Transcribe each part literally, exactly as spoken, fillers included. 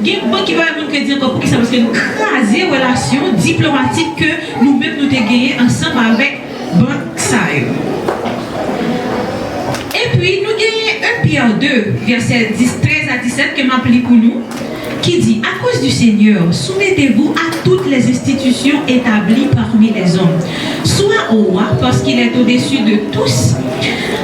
Gen bank ki pa bay moun kredi ankò. Poukisa? Paske nou kraze relasyon diplomatik ke nou menm nou te genyen ansanm avèk bank sa yo. Epi, nou genyen un Pierre deux, vèsè dis, trèz a disèt, ke m ap li pou nou, qui dit, à cause du Seigneur, soumettez-vous à toutes les institutions établies parmi les hommes, soit au roi, parce qu'il est au-dessus de tous,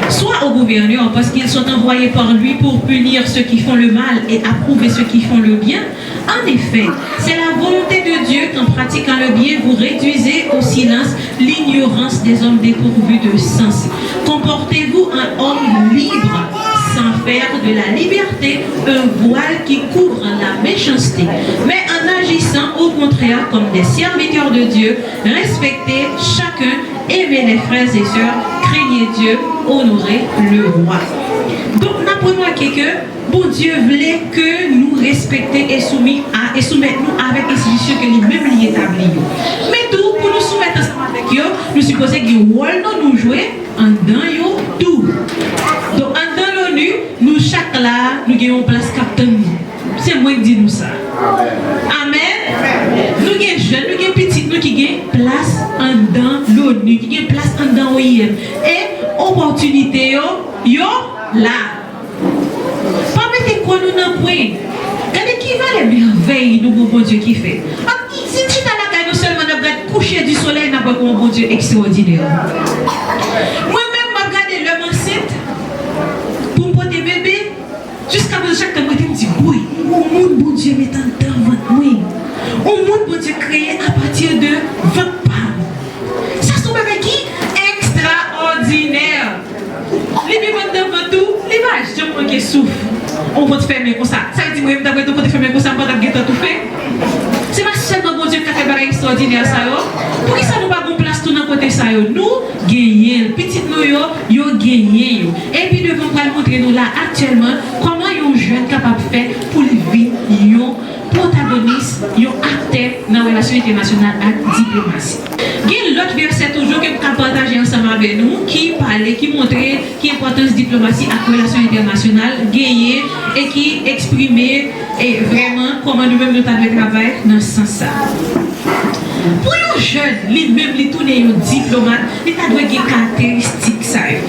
soit aux gouverneurs, parce qu'ils sont envoyés par lui pour punir ceux qui font le mal et approuver ceux qui font le bien. En effet, c'est la volonté de Dieu qu'en pratiquant le bien, vous réduisez au silence l'ignorance des hommes dépourvus de sens. Comportez-vous en homme libre, sans faire de la liberté un voile qui couvre la méchanceté, mais en agissant au contraire comme des serviteurs de Dieu, respectez chacun, aimez les frères et sœurs, craignez Dieu, honorez le roi. Donk, n ap remake ke Bondye vle ke nou respekte e soumi a, e soumèt nou avèk enstitisyon ke li menm li etabli yo. Men tou, pou nou soumèt ansanm avèk yo, nou sipoze gen wòl nou nou jwe anndan yo tou. Donk, anndan l'ONU, nou chak la, nou gen yon plas k ap tann nou. Se mwen k di nou sa. Amèn. Nou gen jèn, nou gen pitit nou ki gen plas anndan l'ONU, ki gen plas anndan O I M. E opòtinite yo, yo la. Pa mete kò nou nan kwen. Gade ki valè mèvèy nou gon Bondye ki fè. Ap, si n chita lakay nou sèlman, n ap gad kouche di solèy, n ap wè kòman Bondye ekstraòdinè. Mwen menm, m ap gade lè m ansent, pou m pote bebe, jiskaprezan, chak tan m rete, m di, woy, yon moun Bondye met anndan vant mwen. Yon moun Bondye kreye apati de vant pa m. Sa se yon bagay ki ekstraòdinè. Li menm anndan vant ou, li pa janm manke souf. On vant fèmen konsa. Sa vle di mwen menm ta prete yon kote fèmen konsa, m pa t ap gentan toufe. Se pa sèlman Bondye ki ka fè bagay ekstraòdinè sa yo. Poukisa nou pa gon plas tou nan kote sa yo? Nou genyen l. Pitit nou yo, yo genyen yo. Epi devan m pral montre nou la aktyèlman kòman yon jèn kapab fè pou l vin yon pwotagonis, yon aktè nan relasyon entènasyonal ak diplomasi. Gen lòt vèsè toujou ke m ka pataje ansanm avè nou ki pale, ki montre ki enpòtans diplomasi ak relasyon entènasyonal genyen e ki eksprime e vrèman kòman nou menm nou ta dwe travay nan sans sa. Pou yon jèn, li menm li tounen yon diplomat, li ta dwe gen karakteristik sa yo.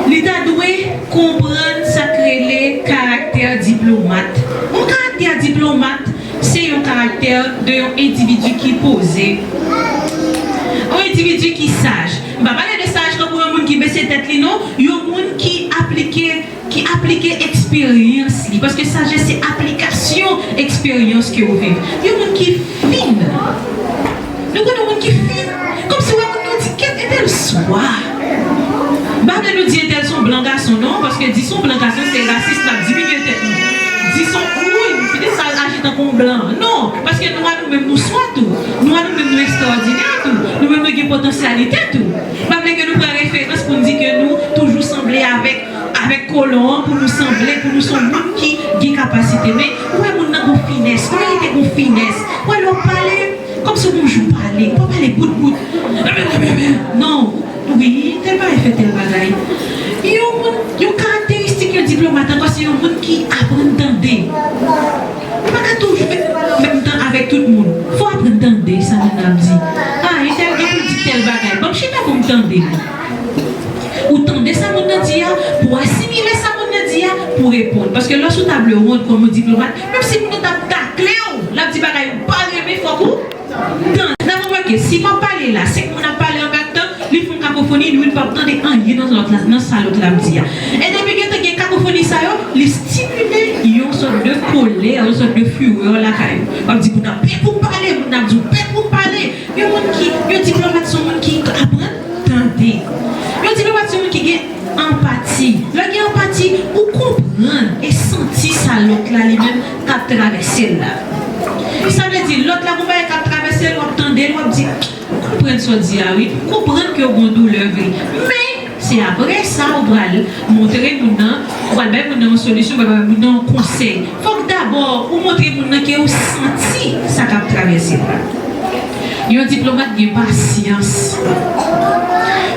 Li ta dwe konprann sa k rele karaktè diplomat. Yon karaktè diplomat, se yon karaktè de yon endividi ki poze. Yon endividi ki saj. M pa pale de saj tankou yon moun ki bese tèt li, non. Yon moun ki aplike, ki aplike eksperyans li. Paske sajès se aplikasyon eksperyans ke w viv. Yon moun ki fin. Nou konn yon moun ki fin? Kòmsi w wè moun nan, w di, kèt, entèl swa. M pa vle nou di entèl se yon blan gason, non, paske di se yon blan gason, se rasis, n ap diminye tèt nou. Di se yon, wi, petèt sa aji tankou yon blan. Non, paske nwa nou menm nou swa tou. Nwa nou menm nou ekstraòdinè tou. Nou menm nou gen potansyalite tou. M pa vle ke nou pran referans pou n di ke nou toujou sanble avèk, avèk kolon an, pou nou sanble, pou nou se yon moun ki gen kapasite. Men, ou wè moun nan gon finès, ou wè li te gon finès. Ou wè lè w pale, kòmsi w gon jou pale, ou pa pale bout bout. Non, wi, tèl bagay fè tèl bagay. Yon moun, yon karakteristik yon diplomat ankò, se yon moun ki aprann tande. Ou pa ka toujou fè menm tan avèk tout moun. Fò w aprann tande sa moun nan ap di. A, entèl gen pou l di tèl bagay. Ban m chita pou m tande li. Ou tande sa moun nan di a, pou w asimile sa moun nan di a, pou w reponn. Paske lè w sou table ronde kòm yon diplomat, menm si moun nan t ap takle w, l ap di bagay ou pa renmen, fòk ou tande. N ap remake, si m ap pale la, senk moun ap pale an menm tan, li fè yon kakofoni, nou youn p ap tande anyen nan lòt la, nan sa lòt la ap di a. E depi gentan gen kakofoni sa yo, li estimile yon sòt de kolè, yon sòt de furè lakay ou. W ap di moun nan, pè pou m pale, moun nan ap di w, pè pou m pale. Yon moun ki, yon diplomat se yon moun ki aprann tande. Yon diplomat se yon moun ki gen anpati. Lè w gen anpati, ou konprann e santi sa lòt la li menm k ap travèse l la. Sa vle di, lòt la gon bagay k ap travèse l, w ap tande l, w ap di, m konprann sa w di a wi, m konprann ke w gon doulè vre. Men, se apre sa ou pral montre moun nan, ou pral bay moun nan yon solisyon, ou pral bay moun nan yon konsèy. Fòk dabò ou montre moun nan ke ou santi sa k ap travèse l la. Yon diplomat gen pasyans.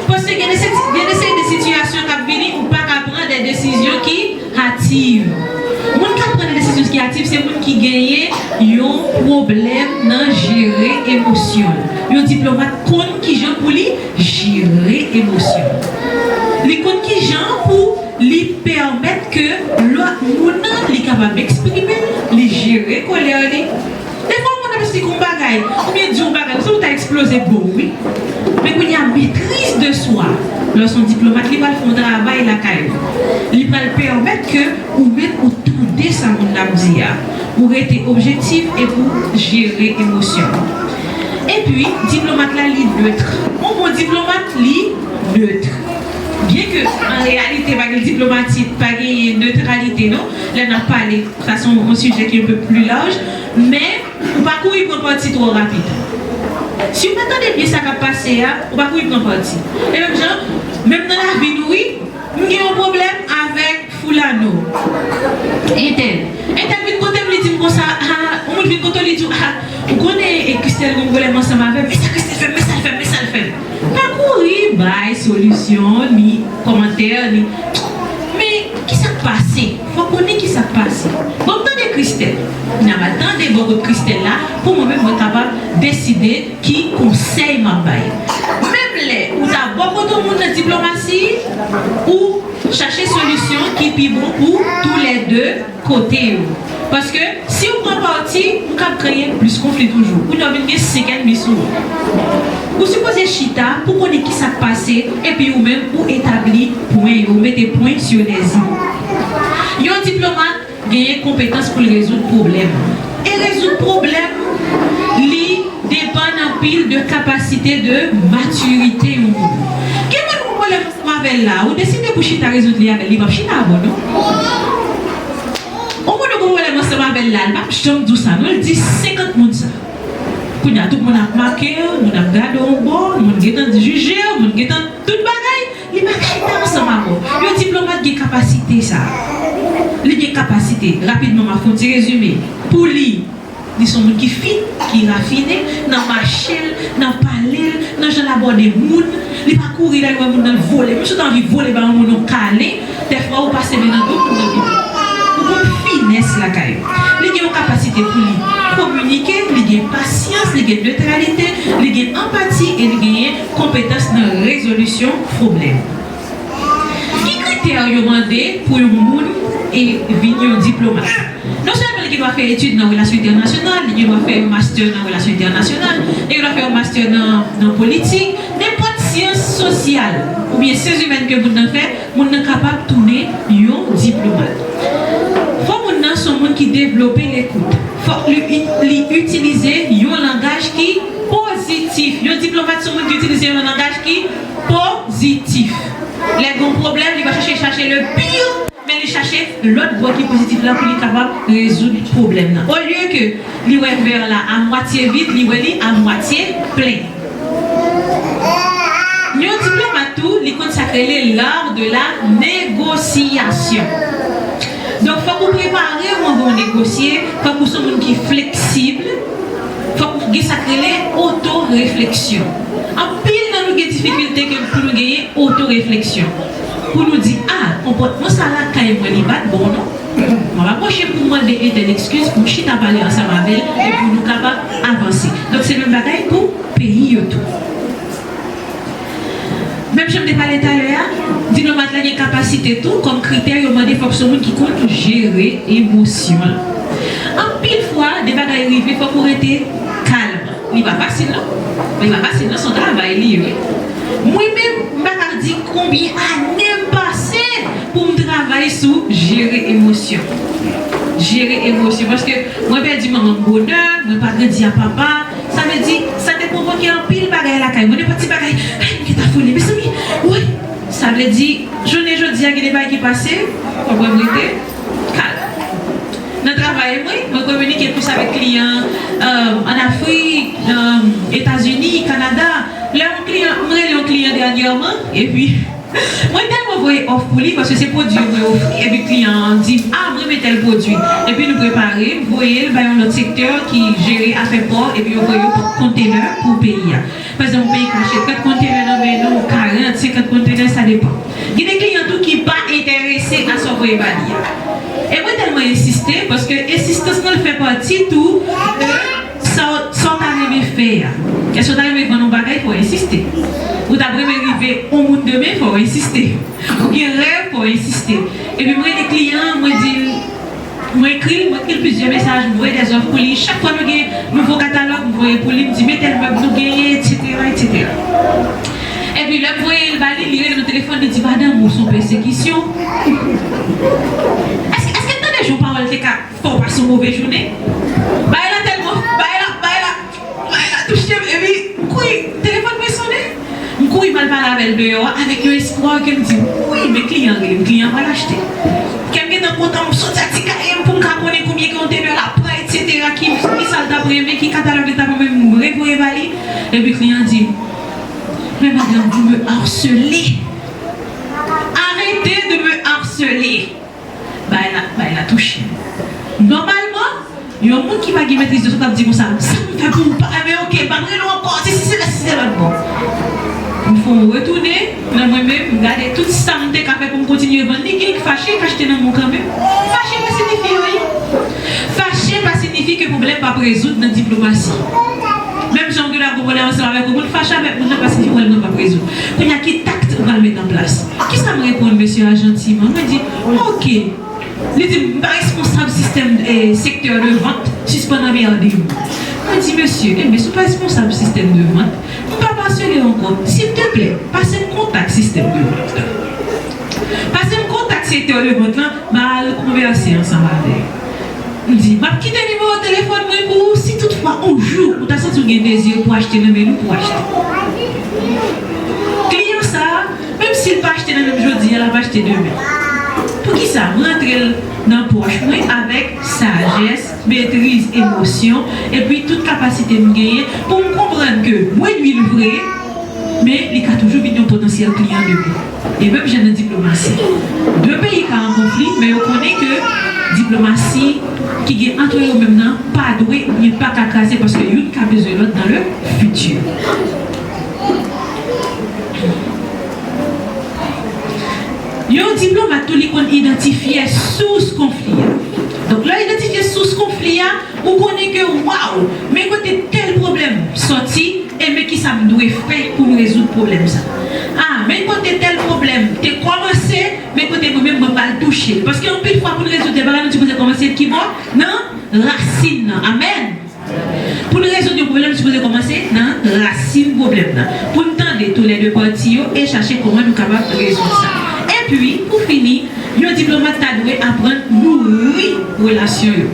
Paske gen de seti-, gen de seri de sitiyasyon k ap vini, ou pa ka pran de desizyon ki hativ. Moun k ap pran de desizyon Ki aktif se moun ki genyen yon pwoblèm nan jere emosyon l. Yon diplomat konn kijan pou li jere emosyon l. Li konn kijan pou li pèmèt ke lòt moun nan li kapab eksprime l, li jere kòlè li. Defwa, yon moun ap esplike yon bagay, oubyen di yon bagay, ou santi w ta eksploze, bon, wi. Men kounye a, maîtrise de soi, lè w se yon diplomat, li pral fè yon travay lakay ou. Li pral pèmèt ke ou menm ou tande sa moun nan ap di a, ou rete objektif epi ou jere emosyon. Epi, diplomat la, li neutre. Yon bon diplomat, li neutre. Byen ke, an reyalite, pa gen diplomati, pa genyen neutralite, non. Lè n ap pale, sa se yon, yon sijè ki un peu plus large, men ou pa kouri pran pati twò rapid. Si w pa tande byen sa k ap pase a, ou pa kouri pran pati. E menm jan, menm nan lavi nou, wi, m gen yon pwoblèm avèk Fulano. Entèl. Entèl vin kote m, li di m konsa, ah, yon moun vin kote w, li di w, ah, ou konnen, e, Christelle gon pwoblèm ansanm avè m, men sa Christelle fè m, men sa l fè m, men sa l fè m. Pa kouri bay solisyon ni kòmantè ni. Men, ki sa k pase? Fò w konnen ki sa k pase. Bon, m tande Christelle. N a va tande bò kot Christelle la, pou mwen menm, mwen kapab deside ki konsèy m ap bay. Menm lè ou ta bò kote yon moun nan diplomasi, ou chache solisyon ki pi bon pou toulède kote yo. Paske si w pran pati, ou kab kreye plis konfli toujou. Kounye a w vin gen senk ènmi sou ou. Ou sipoze chita pou konnen ki sa k pase, epi ou menm ou etabli pwen yo, ou mete pwen sur les i. Yon diplomat genyen konpetans pou l rezoud pwoblèm. E rezoud pwoblèm, li depann anpil de kapasite de matirite yon moun. Gen moun ou gen pwoblèm ansanm avè l la, ou deside pou chita rezoud li avè l, li p ap chita avè w non. Yon moun ou gen pwoblèm ansanm avè l la, li p ap janm di w sa non, li di senkant moun sa. Kounye a, tout moun ap make w, moun ap gade w yon bò, moun gentan jije w, moun gentan tout bagay, li pa chita ansanm avè w. Yon diplomat gen kapasite sa. Li gen kapasite. Rapidman, m ap fè yon ti rezime. Pou li, li se yon moun ki fin, ki rafine, nan mache l, nan pale l, nan jan l abòde moun. Li pa kouri lè l wè moun nan l vole. Menm si w ta anvi vole ba yon moun yon kalen, dèfwa ou pase men nan do moun nan pito. Ou gon finès lakay ou. Li gen yon kapasite pou li kominike, li gen pasyans, li gen netralite, li gen anpati e li genyen konpetans nan rezolisyon pwoblèm. Ki kritè yo mande pou yon moun e vin yon diplomat? Non sèlman li gen dwa fè etid nan relasyon entènasyonal, li gen dwa fè yon mastè nan relasyon entènasyonal, li gen dwa fè yon mastè nan, nan politik, nenpòt syans sosyal oubyen syans imèn ke moun nan fè, moun nan kapab tounen yon diplomat. Fò moun nan se yon moun ki devlope lekout. Fòk li, li itilize yon langaj ki pozitif. Yon diplomat se yon moun ki itilize yon langaj ki pozitif. Lè gen yon pwoblèm, li pa chache chache le pire, men li chache lòt bò ki pozitif la pou li kapab rezoud pwoblèm nan. Olye ke li wè vè la a mwatye vid, li wè li a mwatye plen. Yon diplomat tou, li konn sa k rele l'art de la négociation. Donk, fòk ou prepare w anvan w negosye, fòk ou se yon moun ki fleksib, fòk ou gen sa k rele otorefleksyon. Anpil nan nou gen difikilte ke pou nou genyen otorefleksyon. Pou nou di, a, konpòtman sa lakay mwen li pa t bon non. M ap apwoche pou m mande entèl ekskiz, pou m chita pale ansanm avè l, e pou nou kapab avanse. Donk, se menm bagay pou peyi yo tou. Menm jan m te pale talè a, diplomat la gen kapasite tou, kòm kritè yo mande fòk se yon moun ki konn jere emosyon l. Anpil fwa, de bagay rive, fòk ou rete kalm. Li pa fasil non. Li pa fasil non, se yon travay li ye wi. Mwen menm, m pa ka di konbyen ane m pase pou m travay sou jere emosyon. Jere emosyon, paske mwen pèdi manman m bonè, mwen pa grandi a papa, sa vle di, sa te pwovoke anpil bagay lakay mwen, nenpòt ti bagay, ay, m gentan foli, mezanmi, woy, sa vle di, jounen jodi a, gen de bagay ki pase, fòk mwen rete kalm. Nan travay mwen, mwen kominike plis avèk kliyan, euh, ann Afrik, euh, Etazini, Kanada. Lè yon kliyan, m rele yon kliyan dènyèman, epi mwen tèlman voye òf pou li, paske se pwodui mwen ofri, epi kliyan an di m, a, m renmen tèl pwodui. Epi nou prepare, voye l bay yon lòt sektè ki jere afè pò, epi yo voye yo pòt kontenè pou peyi a. Pa egzanp, yon peyi ka achte trant kontenè nan men nou, karant, senkant kontenè, sa depann. Gen de kliyan tou ki pa enterese a sa w voye ba li a. E mwen tèlman ensiste, paske ensistans nan fè pati tou de sa, sa w ta renmen fè a. Èske w ta renmen vann yon bagay, fò w ensiste. Ou ta renmen rive yon moun demen, fò w ensiste. Ou gen rèv, fò w ensiste. Epi mwen rele kliyan an, mwen di l, mwen ekri l, mwen ekri l plizyè mesaj, mwen voye dèzòf pou li. Chak fwa nou gen nouvo katalòg, mwen voye pou li, m di, men tèl mèb nou genyen, etsetera, etsetera. Epi lè m voye l ba li, li rele m nan telefòn, li di, madanm, ou se yon pèsekisyon. Èske, èske tande jan yon pawòl te ka fè w pase yon move jounen? Bagay la tèlman, bagay la, bagay la, bagay la touche m, epi m kouri, telefòn mwen sonnen. M kouri m al pale avè l deyò a avèk yon espwa ke m di, wi, men kliyan an rele m, kliyan an pral achte. Kè m gentan kontan, m soti ak ti kaye m pou m ka konnen konbyen ke yon tenè l ap pran, etsetera, ki, ki sa l t ap renmen, ki katalòg li t ap renmen, m revoye ba li. Epi kliyan an di m, men madanm, vous me harcelez. Arrêtez de me harceler. Bagay la, bagay la touche m. Nòmalman, yon moun ki pa gen metriz de sa t ap di konsa, sa m fè pou ou pa, men oke, m p ap rele w ankò, se si, se la, se si, se lòt bò. M fè yon retounen nan mwen menm, m gade tout sa m te ka fè pou m kontinye vann li, gen ki fache, k achte nan men w kanmenm. Fache pa siyifi anyen. Fache pa siyifi ke pwoblèm p ap rezoud nan diplomasi. Menm jan w gen dwa gen pwoblèm ansanm avèk yon moun, fache avèk moun nan pa siyifi pwoblèm nan p ap rezoud. Kounye a, ki taktik ou pral met an plas? Kisa m reponn mesye a jantiman? Mwen di, oke. Li di m, m pa responsab sistèm, eh, sektè de vant, sispann anmède m. Mwen di, mesye, enben, si w pa responsab sistèm de vant, m p ap asire ankò. Silteplè, pase m kontak sistèm de vant la. Pase m kontak sektè de vant lan, m al konvèse ansanm avè l. M di, m ap kite nimewo telefòn mwen pou ou, si toutfwa yon jou ou ta santi w gen dezi pou achte nan men nou, pou achte. Kliyan sa a, menm si l pa achte nan menm jodi a, l ap achte demen. Poukisa? M rantre l nan pòch mwen avèk sajès, metriz emosyon, epi tout kapasite m genyen pou m konprann ke mwen nui l vre, men li ka toujou vin yon potansyèl kliyan demen. E menm jan nan diplomasi. De peyi ka an konfli, men yo konnen ke diplomasi ki gen ant yo menm nan pa dwe, oubyen pa ka kraze paske youn ka bezwen lòt dans le futur. Yon diplomat tou li konn idantifye sous konfli a. Donk, lè w idantifye sous konfli a, ou konnen ke, waw, men kote tèl pwoblèm sòti, e men kisa m dwe fè pou m rezoud pwoblèm sa. A, men kote tèl pwoblèm te kòmanse, men kote mwen menm mwen pral touche l. Paske anpil fwa pou n rezoud de bagay, nou sipoze kòmanse ki bò? Nan rasin nan. Amèn! Pou n rezoud yon pwoblèm, nou sipoze kòmanse nan rasin pwoblèm nan. Pou n tande toulède pati yo e chache kòman nou kapab rezoud sa. Epi, pou fini, yon diplomat ta dwe aprann nouri relasyon yo.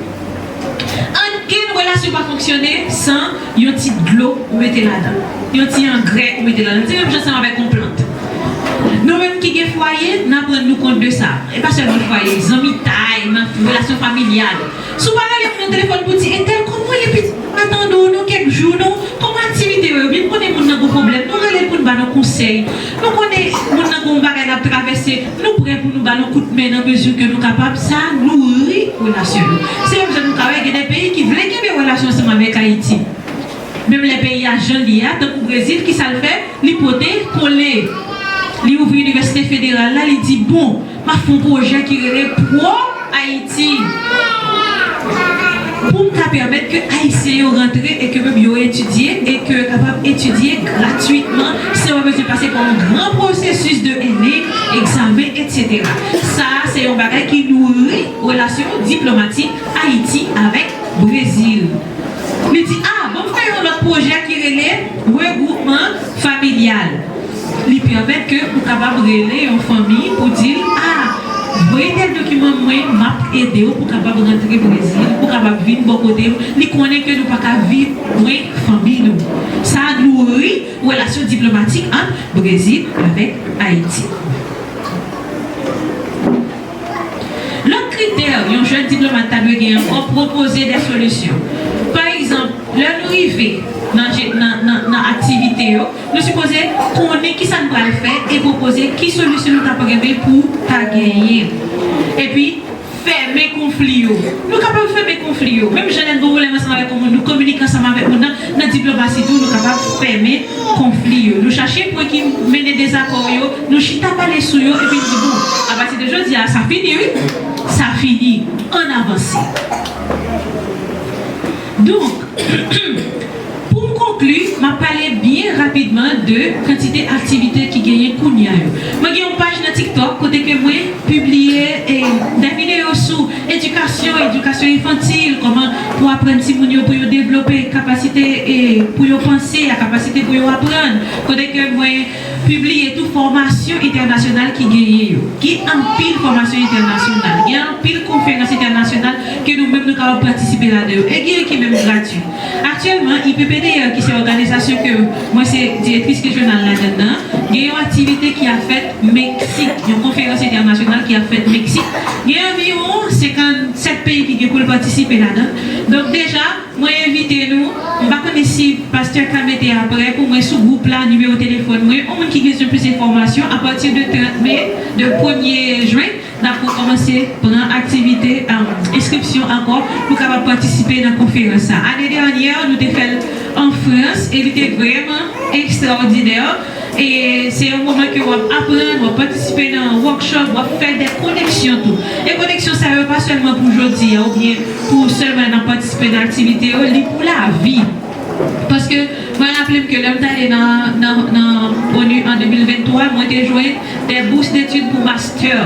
Ankenn relasyon pa fonksyone san yon ti dlo ou mete ladan, yon ti angrè ou mete ladan. Se menm jan ansanm avèk yon plant. Nou menm ki gen fwaye, n aprann nou kont de sa. E pa sèlman fwaye, zanmitay, nan relasyon familyal. Si w pa rele moun nan telefòn pou di, entèl, kòman w ye, pitit? Pa tande w non, kèk jou non. Kòman aktivite yo ye? Byen, nou konnen moun nan gon pwoblèm, nou rele l pou n ba l yon konsèy. Nou konnen moun nan gon bagay l ap travèse, nou prè pou nou ba l yon kout men nan mezi ke nou kapab. Sa nouri relasyon yo. Se menm jan nou ka wè gen de peyi ki vle kenbe relasyon ansanm avèk Ayiti. Menm lè peyi a jan l ye a, tankou Brezil, kisa l fè? Li pote kole. Li ouvri inivèsite federal la, li di, bon, m ap fè yon pwojè ki rele Pro Ayiti. Pou m ka pèmèt ke Ayisyen yo rantre e ke menm yo etidye e ke yo kapab etidye gratwitman, san yo bezwen pase pa yon gran pwosesis de ENEM, egzamen, etsetera. Sa a, se yon bagay ki nouri relasyon diplomatik Ayiti avèk Brezil. Li di, a, bon, m fè yon lòt pwojè ki rele regwoupman familyal. Li pèmèt ke ou kapab rele yon fanmi pou di l, a, voye tèl dokiman mwen, m ap ede w pou kapab rantre Brezil, pou kapab vin bò kote m. Li konnen ke nou pa ka viv lwen fanmi nou. Sa a nouri relasyon diplomatik ant Brezil avèk Ayiti. Lòt kritè yon jèn diplomat ta dwe gen ankò, pwopoze de solisyon. Pa egzanp, lè nou rive nan, nan, nan, nan aktivite yo, nou sipoze konnen kisa n pral fè e pwopoze ki solisyon nou ta renmen pou ta genyen. Epi, fèmen fèmen konfli yo. Nou kapab fèmen konfli yo. Menm jan lè n gen pwoblèm ansanm avèk yon moun, nou kominike ansanm avèk moun nan, nan diplomasi tou, nou kapab fèmen konfli yo. Nou chache pwen ki mennen dezakò yo, nou chita pale sou yo, epi n di, bon, apati de jodi a, sa fini, wi. Sa fini. Ann avanse. Donk, pou m konkli, m ap pale byen rapidman de kantite aktivite ki genyen kounye a yo. Mwen gen yon paj nan TikTok kote ke mwen pibliye, eh, de videyo sou edikasyon, edikasyon enfantil, kòman pou aprann timoun yo pou yo devlope kapasite, eh, pou yo panse, a kapasite pou yo aprann. Kote ke mwen pibliye tou fòmasyon entènasyonal ki genyen yo. Gen anpil fòmasyon entènasyonal, gen anpil konferans entènasyonal ke nou menm nou kapab patisipe ladan yo. E gen ki menm gratui. Aktyèlman, I P P D R, ki se òganizasyon ke mwen se direktris rejyonal ladan nan, gen yon aktivite ki ap fèt Meksik, yon konferans entènasyonal ki ap fèt Meksik. Gen anviwon senkannsèt peyi ki gen pou l patisipe ladan. Donk, deja, mwen envite nou, m pa konnen si pastè ka mete apre pou mwen sou gwoup la, nimewo telefòn mwen. Yon moun ki bezwen plis enfòmasyon, apati de trant me, de premye jen, n ap rekòmanse pran aktivite, um, enskripsyon ankò pou kapab patisipe nan konferans sa. Ane dènyè, nou te fè l an Frans e li te vrèman ekstraòdinè. E se yon moman ke w ap aprann, w ap patisipe nan workshop, w ap fè de koneksyon tou. E koneksyon sa yo pa sèlman pou jodi a oubyen pou sèlman n ap patisipe nan aktivite yo, li pou lavi. Paske mwen raple m ke lè m t ale nan, nan, nan onu an de mil venntwa, mwen te jwenn de bourses d'études pou master.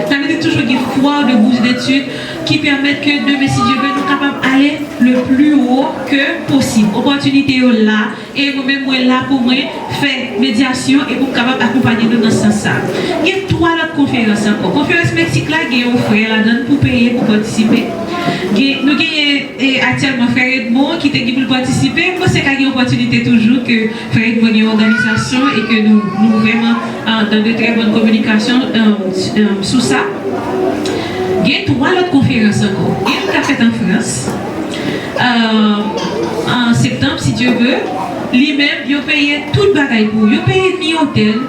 Sa vle di toujou gen fwa de bourses d'études ki pèmèt ke demen, si Dye vle, nou kapab ale le plus haut ke posib. Opòtinite yo la, e mwen menm mwen la pou mwen fè medyasyon e pou m kapab akonpanye nou nan sans sa. Gen twa lòt konferans ankò. Konferans Meksik la, gen yon frè ladan l pou peye pou patisipe. Gen, nou genyen, e, aktyèlman frè Edmond ki te gen pou l patisipe. M panse ka gen opòtinite toujou ke frè Edmond gen yon òganizasyon e ke nou, nou vrèman, ah, dans de très bonnes communications, ah, s-, ah, sou sa. Gen twa lòt konferans ankò. Gen youn k ap fèt an Frans, ah, an septanm, si Dye vle. Li menm, yo peye tout bagay pou ou. Yo peye ni otèl,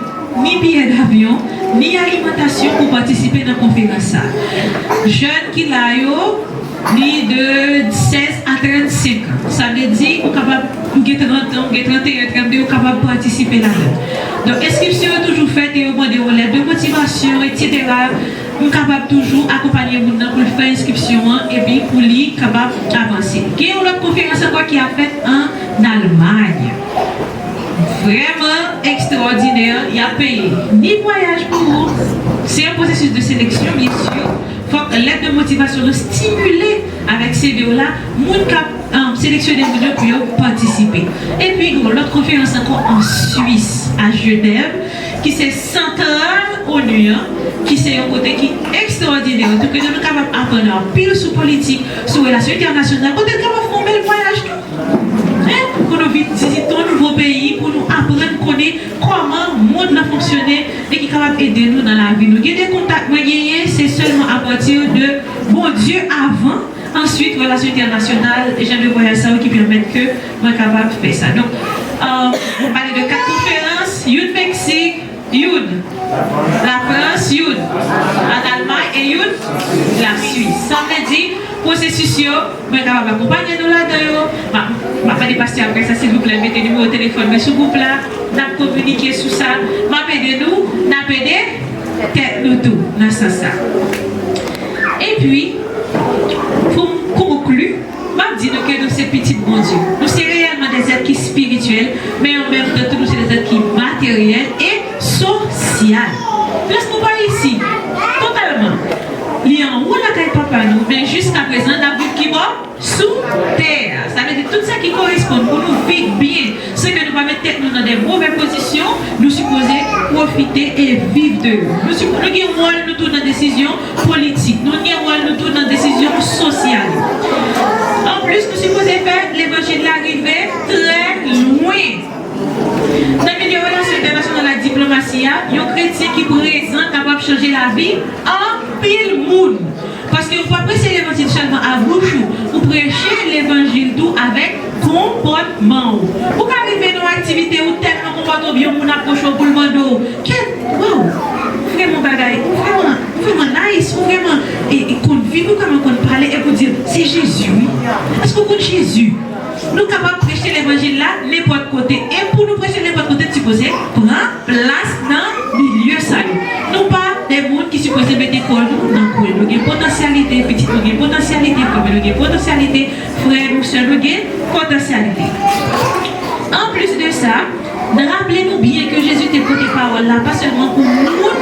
ni biyè davyon, ni alimantasyon pou patisipe nan konferans sa. Jèn ki la yo, li de sèz a trannsenk an. Sa vle di, ou kapab, ou gen trant an, ou gen tranteyen, trannde, ou kapab patisipe ladan. Donk, enskripsyon yo toujou fèt e yo mande yon lèt de motivasyon, etsetera. M kapab toujou akonpanye moun nan pou l fè enskripsyon an epi pou li kapab avanse. Gen yon lòt konferans ankò ki ap fèt an Almay. Vrèman ekstraòdinè, y ap peye ni vwayaj pou ou. Se yon pwosesis de seleksyon, byen si. Fòk lèt de motivasyon nou estimile avèk C V w la, moun k ap, um, seleksyone moun yo pou yo patisipe. Epi, gen yon lòt konferans ankò an Swis, a Jenèv, ki se santral onu an, ki se yon kote ki ekstraòdinè. Tou ke nou kapab aprann anpil sou politik, sou relasyon entènasyonal, kote n kapab fè yon bèl vwayaj tou. Hein? Pou nou vin vizite yon nouvo peyi, pou nou aprann konnen kòman mond lan fonksyone e ki kapab ede nou nan lavi nou. Gen de kontak mwen genyen, se sèlman apati de Bondye avan, answit relasyon entènasyonal, jan de vwayaj sa yo ki pèmèt ke mwen kapab fè sa. Donk, euh, mwen pale de kat konferans, youn Meksik, youn Lafrans, youn an Almay e youn Laswis. Sa vle di, pwosesis yo, mwen kapab akonpanye nou ladan yo. M ap, m ap mande pastè apre sa, silvouplè, mete nimewo telefòn mwen sou gwoup la. N ap kominike sou sa. M ap ede nou, n ap ede tèt nou tou nan sans sa. Epi, pou m konkli, m ap di nou ke nou se pitit Bondye. Nou se reyèlman de zèt ki espirityèl, men an menm tan tou nou se de zèt ki materyèl e sosyal. Plas nou pa isi, totalman. Li anwo lakay Papa nou, men jiskaprezan n ap viv kibò? Sou tè a. Sa vle di tout sa ki koresponn pou nou viv byen, se ke nou pa met tèt nou nan de movè pozisyon, nou sipoze pwofite e viv de yo. Nou sipo-, nou gen wòl nou tou nan desizyon politik. Nou gen wòl nou tou nan desizyon sosyal. Anplis, nou sipoze fè levanjil la rive trè lwen. Nan milye relasyon entènasyonal ak diplomasi a, yon kretyen ki prezan kapab chanje lavi anpil moun. Paske ou pa preche levanjil sèlman a bouch ou, ou preche levanjil tou avèk konpòtman ou. Ou ka rive nan yon aktivite, ou tèlman konpòte w byen, yon moun apwoche w pou l mande w, "Kèt, waw, ou vrèman bagay, ou vrèman, ou vrèman nice, ou vrèman, e, e, konn viv, Ou ka konn pale epi w di, "Se Jezi, wi." Èske w konn Jezi? Nou kapab preche levanjil la nenpòt kote. E pou nou preche nenpòt kote, n sipoze pran plas nan milye sa yo. Nou pa de moun ki sipoze mete kò nou nan kwen. Nou gen potansyalite, pitit nou gen potansyalite, fanmi nou gen potansyalite, frè nou, sè nou gen potansyalite. Anplis de sa, raple nou byen ke Jezi te pote pawòl la, pa sèlman pou moun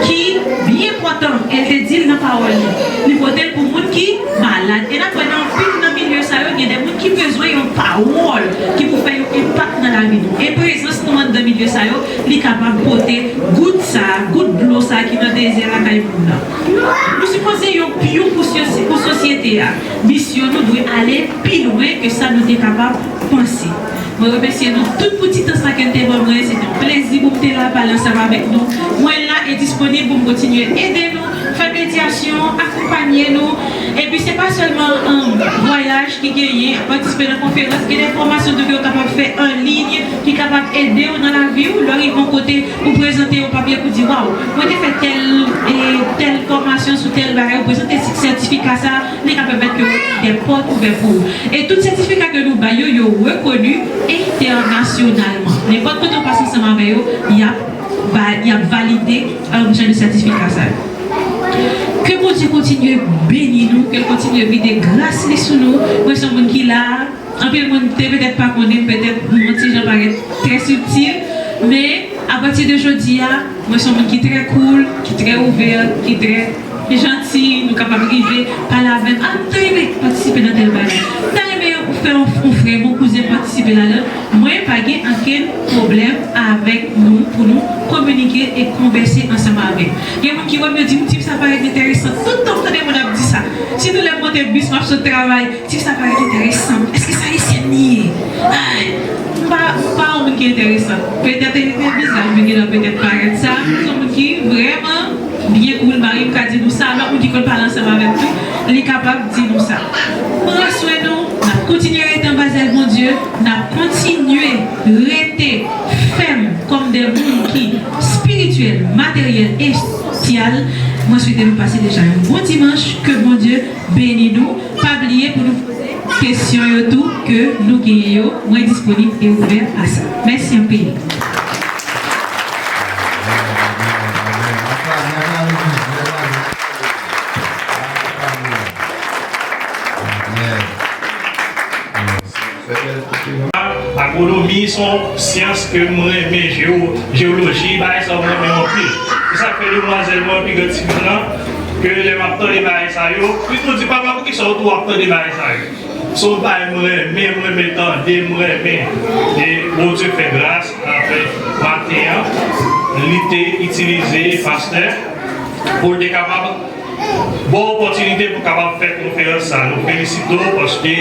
ki byen enpòtan, e l te di l nan pawòl li. Li pote l pou moun ki malad. E n ap wè nan anpil nan milye sa yo, gen de moun ki bezwen yon pawòl ki pou fè yon enpak nan lavi nou. E prezans nou anndan milye sa yo, li kapab pote gout sa, gout dlo sa ki nan dezè lakay moun nan. Nou sipoze yon pyon pou sosy-, pou sosyete a. Misyon nou dwe ale pi lwen ke sa nou te kapab panse. Mwen remèsye nou tout pou ti tan sa ke n te ban mwen. Se te yon plezi pou m te la pale ansanm avèk nou. Mwen la e disponib pou m kontinye ede nou, fè medyasyon, akonpanye nou. Epi se pa sèlman, um, vwayaj ki genyen, patisipe nan konferans, gen de fòmasyon tou ke w kapab fè an liy ki kapab ede w nan lavi w. Lè w rive yon kote, ou prezante yon papye pou di, "Waw, mwen te fè tèl, e, tèl fòmasyon sou tèl bagay," ou prezante sètifika sa, li ka pèmèt ke de pòt ouvè pou ou. E tout sètifika ke nou bay yo, yo rekoni entènasyonalman. Nenpòt kote w pase ansanm avè yo, y ap va-, y ap valide, um, jan de sètifika sa yo. Ke Bondye kontinye beni nou, ke l kontinye vide gras li sou nou. Mwen se yon moun ki la, anpil moun te petèt pa konnen m, petèt m yon ti jan parèt trè sibtil, men apati de jodi a, mwen se yon moun ki trè cool, ki trè ouvè, ki trè janti, nou kapab rive pale avè m, "Ah, m ta renmen patisipe nan tèl bagay. M ta renmen fè yon, yon frè, yon kouzen patisipe ladan." Mwen pa gen ankenn pwoblèm avèk nou pou nou kominike e konvèse ansanm avè m. Gen moun ki wè m, yo di m, "Tip sa parèt enteresan." Tout tan m tande moun ap di sa. Sitou lè m monte bis, m ap sot travay, "Tip sa parèt enteresan. Èske se Ayisyèn li ye?" Ay, m pa, m pa yon moun ki enteresan. Petèt li te bizar, men gen lè petèt parèt sa. Se yon moun ki vrèman byen cool, mari m ka di nou sa, lòt moun ki konn pale ansanm avè m tou, li kapab di nou sa. Pran swen nou, n ap kontinye rete anba zèl Bondye, n ap kontinye rete fèm kòm de moun ki espirityèl, materyèl e sosyal. Mwen swete nou pase deja yon bon dimanch, ke Bondye beni nou. Pa bliye pou nou poze kesyon yo tou ke nou genyen yo. Mwen disponib e ouvè a sa. Mèsi anpil. Agwonomi se yon syans ke m renmen, jewo-, jewoloji, bagay sa yo m renmen anpil. Se sa k fè demwazèl mwen, pi gran ti fi m nan, ke lè m ap tande bagay sa yo, pi m di, "Papa, poukisa w tou ap tande bagay sa yo?" Se yon bagay m renmen, m renmen tande, m renmen. E Bondye fè gras, apre maten an, li te itilize pastè pou l te kapab ba w opòtinite pou w kapab fè konferans sa. Nou felisite w paske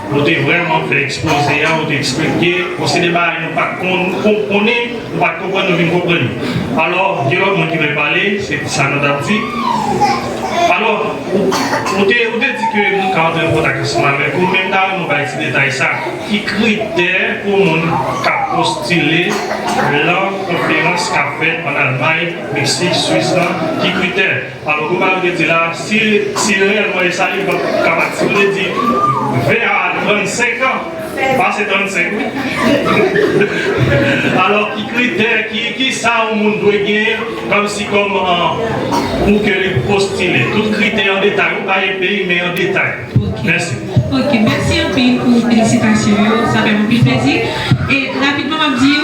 ou te vrèman fè ekspoze a, ou te eksplike, bon, se de bagay nou pa t konn, kon-, konnen, nou pa t konprann, nou vin konprann yo. Alò, gen lòt moun ki vle pale, se sa nou t ap di. Alò, ou, ou te, ou te di ke nou ka antre an kontak ansanm avèk ou, men m ta renmen w bay ti detay sa. Ki kritè pou moun k ap postile lan konferans k ap fèt ann Almay, Meksik, Swis lan? Ki kritè? Alò, kòm Mario te di la, si, si reyèlman e sa li p ap kapab, si w te di ven a trannsenk an, pase trannsenk, wi. Alò, ki kritè, ki, ki sa yon moun dwe genyen kòmsi kòm, ah, pou ke li postile? Tout kritè an detay, ou pa epe, men an detay. Ok. Mèsi. Ok, mèsi anpil pou felisitasyon yo, sa fè m anpil plezi. E rapidman, m ap di w,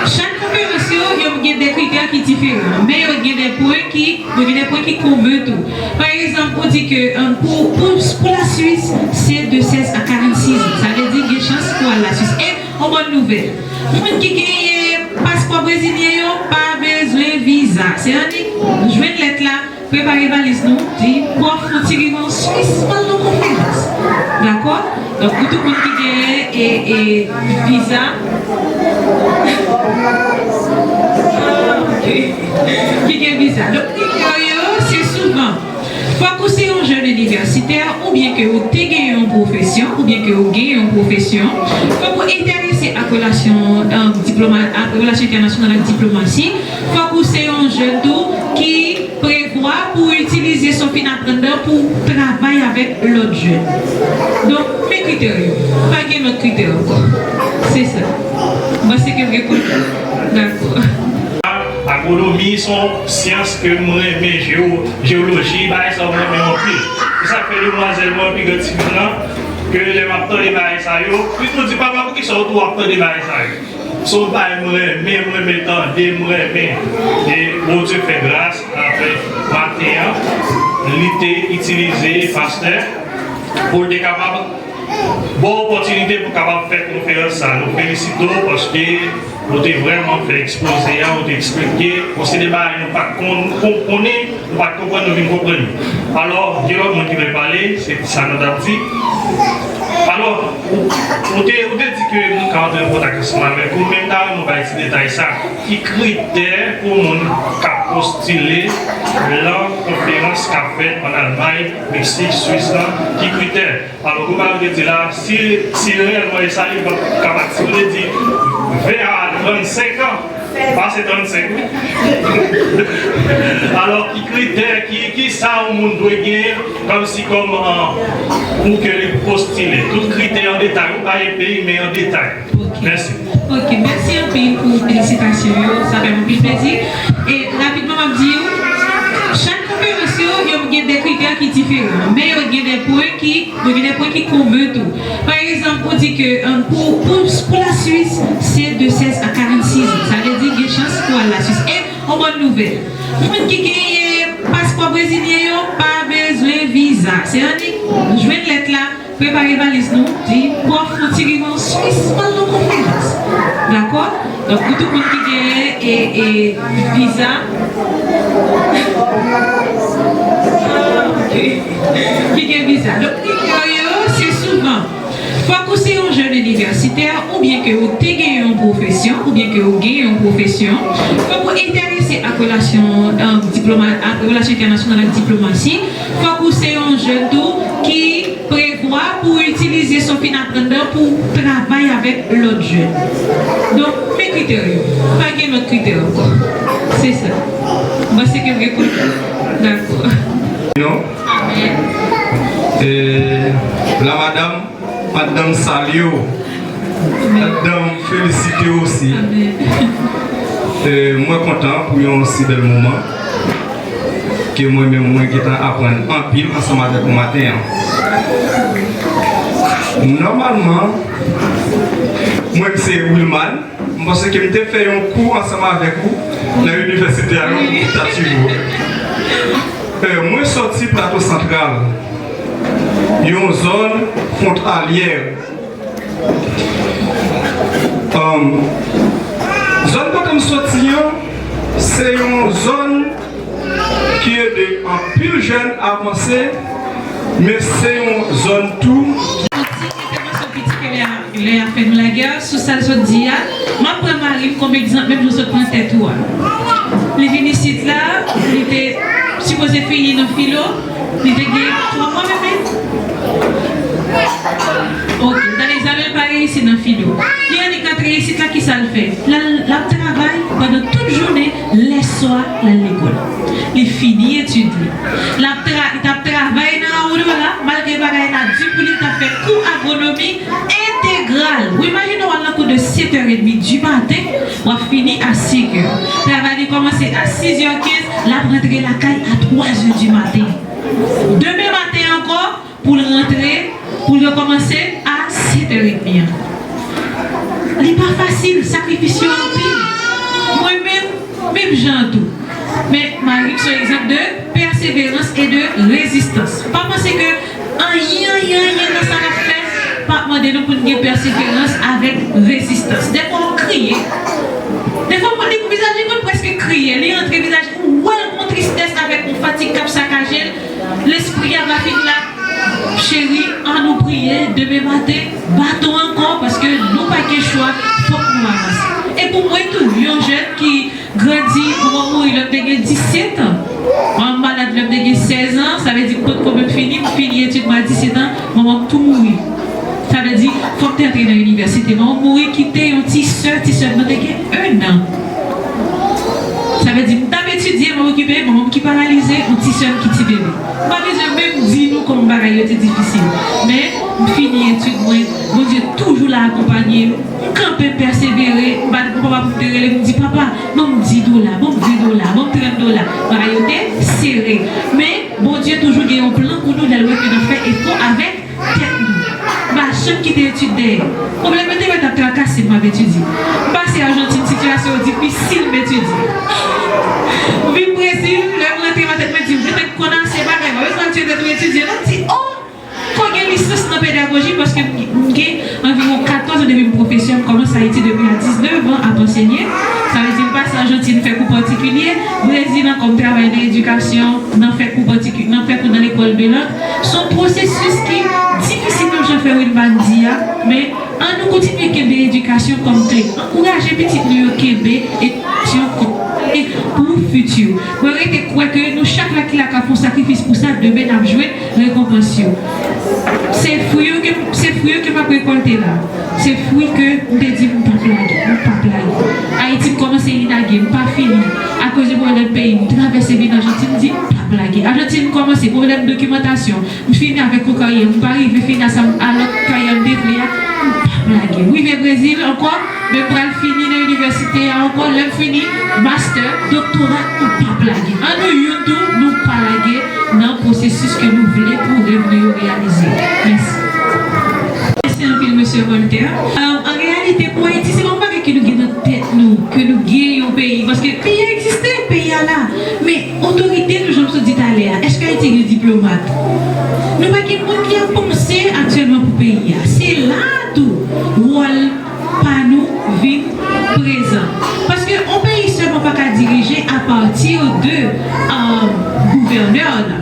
chak konferans yo, yo gen de kritè ki diferan, men yo gen de pwen ki, yo gen de pwen ki komen tou. Pa egzanp, ou di ke, euh, pou, pou, pou Laswis, se de sèz a karannsis zan. Sa vle di gen chans pou al Laswis. E yon bòn nouvèl, moun ki genyen paspò brezilyen yo pa bezwen viza. Se annik jwenn lèt la, prepare valiz nou, di pwòf fon ti rive an Swis, m al nan konferans. Dakò? Donk, pou tout moun ki genyen e, e viza, ah, ok, ki gen viza. Donk, kritè yo, se souvan, fòk ou se yon jèn inivèsitè, oubyen ke ou te genyen yon pwofesyon, oubyen ke ou genyen yon pwofesyon. Fòk ou enterese ak relasyon, euh, diploma-, ak relasyon entènasyonal ak diplomasi. Fòk ou se yon jèn tou ki prevwa Pou w itilize sa w fin aprann nan pou w travay avèk lòt jèn. Donk, men kritè yo. Pa gen lòt kritè ankò. Se sa. M panse ke m reponn. Dakò. Agwonomi se yon syans ke m renmen, jewo-, jewoloji, bagay sa yo m renmen anpil. Se sa k fè demwazèl mwen, pi gran ti fi m nan, ke lè m ap tande bagay sa yo, li tou di, "Papa, poukisa w tou ap tande bagay sa yo?" Se yon bagay m renmen, m renmen tande, m renmen. E Bondye fè gras, apre maten an, li te itilize pastè pou l te kapab ba w opòtinite pou w kapab fè konferans sa. Nou felisite w paske ou te vrèman fè ekspoze a, ou te eksplike, bon, se de bagay nou pa t konn, kon-, konnen, nou pa t konprann, nou vin konprann yo. Alò, gen lòt moun ki vle pale, se sa nou t ap di. Alò, ou, ou te, ou te di ke nou ka antre an kontak ansanm avèk ou, men m ta renmen w bay ti detay sa. Ki kritè pou moun k ap postile lan konferans k ap fèt ann Almay, Meksik, Swis lan? Ki kritè? Alò, konpayi te di la, si, si reyèlman e sa li p ap kapab, si w te di ven a trannsenk an, pase trannsenk, wi. Alò, ki kritè, ki, ki sa yon moun dwe genyen kòmsi kòm, an, pou ke li postile? Tout kritè an detay, ou pa gen peyi, men an detay. Ok. Mèsi. Ok, mèsi anpil pou felisitasyon yo, sa fè m anpil plezi. E rapidman, m ap di w, chak konferans yo, yo gen de kritè ki diferan, men yo gen de pwen ki, yo gen de pwen ki komen tou. Pa egzanp, ou di ke, um, pou, pou, pou la Suisse, se de sèz a karannsis an. Sa vle di gen chans pou al la Suisse. E yon bòn nouvèl, moun ki genyen paspò brezilyen yo pa bezwen viza. Se annik jwenn lèt la, prepare valiz nou, di pwòf, nou ti rive an Swis, ban nou konferans. Dakò? Donk, pou tout moun ki genyen e, e viza. Ah, ok. Ki gen viza. Donk, kritè yo, se souvan, fòk ou se yon jèn inivèsitè, oubyen ke ou te gen yon pwofesyon, oubyen ke ou gen yon pwofesyon. Fòk ou enterese ak relasyon, eh, diploma-, ak relasyon entènasyonal ak diplomasi. Fòk ou se yon jèn tou ki prevwa pou w itilize sa w fin aprann nan pou w travay avèk lòt jèn. Donk, men kritè yo. Pa gen lòt kritè ankò. Se sa. M panse ke m reponn. Dakò. Non? Amèn. E, la madam, Madanm salye w. Madanm felisite w osi. Amèn. E, mwen kontan pou yon si bèl moman ke mwen menm mwen gentan aprann anpil ansanm avèk ou maten an. Nòmalman, mwen se Wilman. M panse ke m te fè yon kou ansanm avèk ou nan inivèsite a, yon kou pou Tatibo. Eh, mwen sòti Plato Santral, yon zòn fwontalyè. Um, zòn kote m sòti an, se yon zòn ki ede anpil jèn avanse, men se yon zòn tou ki... Yon ti entèvansyon piti ke lè a, lè a fè nou lagè sou sa l sot di a. M ap pran mari m kòm egzanp, menm jan w sot pran tèt ou a. Li vin isit la, li te sipoze fini nan filo, li te gen twa mwa bebe. Ok, l t al egzamen l pa reyisi nan filo. Li annik antre isit la, ki sa l fè? L al, l ap travay pandan tout jounen, lèswa, l al lekòl. Li fini etid li. L ap tra-, li t ap travay nan Aodo la, malgre bagay la di pou li, l t ap fè kou agwonomi entegral. Ou imajine w al nan kou de sèt è edmi di maten, w ap fini a senk è. Travay li kòmanse a sis è kenz, l ap rantre lakay a twa è di maten. Demen maten ankò, pou l rantre, pou l rekòmanse a sèt è edmi an. Li pa fasil, sakrifis yo anpil. Mwen menm, menm jan an tou. Men, Marik se yon egzanp de pèseverans e de rezistans. Pa panse ke anyen, anyen, anyen nan sa n ap fè p ap mande nou pou n gen pèseverans avèk rezistans. Dèfwa w kriye. Dèfwa w konn li kou vizaj li konn prèske kriye. Li antre vizaj ou wè l gon tristès avèk yon fatig k ap sakaje l. Lespri a va fin la. Cheri, ann nou priye, demen maten, baton ankò, paske nou pa gen chwa, fòk nou avanse. E pou mwen tou, yon jèn ki grandi, manman m mouri lè m te gen disèt an. Manman m malad lè m te gen sèz an, sa vle di m potko menm fini, m fini etid mwen a disèt an, manman m tou mouri. Sa vle di, fòk m te antre nan inivèsite. Manman m mouri, kite yon ti sè, ti sè m nan te gen en an. Sa vle di, m t ap Etidye, m ap okipe manman m ki paralize, yon ti sè m ki ti bebe. M pa bezwen menm di nou kòman bagay yo te difisil. Men, m fini etid mwen, Bondye toujou la akonpanye m. M kanpe, m pèsevere, m bat pou papa pou m te rele, m di, "Papa, ban m dis dola, ban m ven dola, ban m trant dola." Bagay yo te sere. Men, Bondye toujou gen yon plan pou nou lè l wè ke n ap fè efò avèk tèt nou. M pa janm kite etid dèyè. Pwoblèm yo te mèt ap trakase m, m ap etidye. M pase Ajantin, sitiyasyon yo difisil, m etidye. M vin Brezil, lè m rantre, nan tèt mwen di m, "Mwen te konn ase bagay, pa bezwen al tiye tèt ou etidye non." M di, "Oh, fò gen lisans nan pedagoji," paske m, m gen anviwon katòz an depi m pwofesè, m kòmanse Ayiti depi a diznèf an ap ansenye. Sa vle di m pase Ajantin fè kou patikilye, Brezil ankò m travay nan edikasyon, nan fè kou patikilye, nan fè kou nan lekòl de lang. Se yon pwosesis ki difisil menm jan frè Wilman di a, men ann nou kontinye kenbe edikasyon kòm kle. Ankouraje pitit nou yo kenbe edikasyon kòm kle pou fiti. Mwen rete kwè ke nou chak la ki la ka fè yon sakrifis pou sa, demen n ap jwenn rekonpans yo. Se fwi yo ke, se fwi yo ke m ap rekòlte la. Se fwi ke m te di m p ap lage, m p ap lage. Ayiti m kòmanse inage, m pa fini. Akoz de pwoblèm peyi m, m travèse vin Ajantin, m di m p ap lage. Ajantin m kòmanse, pwoblèm dokimantasyon. M fini avèk yon karyè, m pa rive fini a sa m, a lòt karyè m te vle a, m p ap lage. M rive Brezil ankò, men m pral fini nan inivèsite a ankò, lè m fini, mastè, doktora, m p ap lage. An nou youn tou, nou pa lage nan pwosesis ke nou vle pou rèv nou yo reyalize. Mèsi. Mèsi anpil, mesye Voltaire. Euh, an reyalite, pou Ayiti, se pa yon bagay ke nou gen nan tèt nou, ke nou gen yon peyi. Paske peyi a egziste, peyi a la. Men, otorite nou, jan m sot di talè a, èske Ayiti gen diplomat? Nou pa gen moun ki ap panse aktyèlman pou peyi a. Se la a tou, wòl pa nou vin prezan. Paske yon peyi sèlman pa ka dirije apati de, euh, gouvènè la.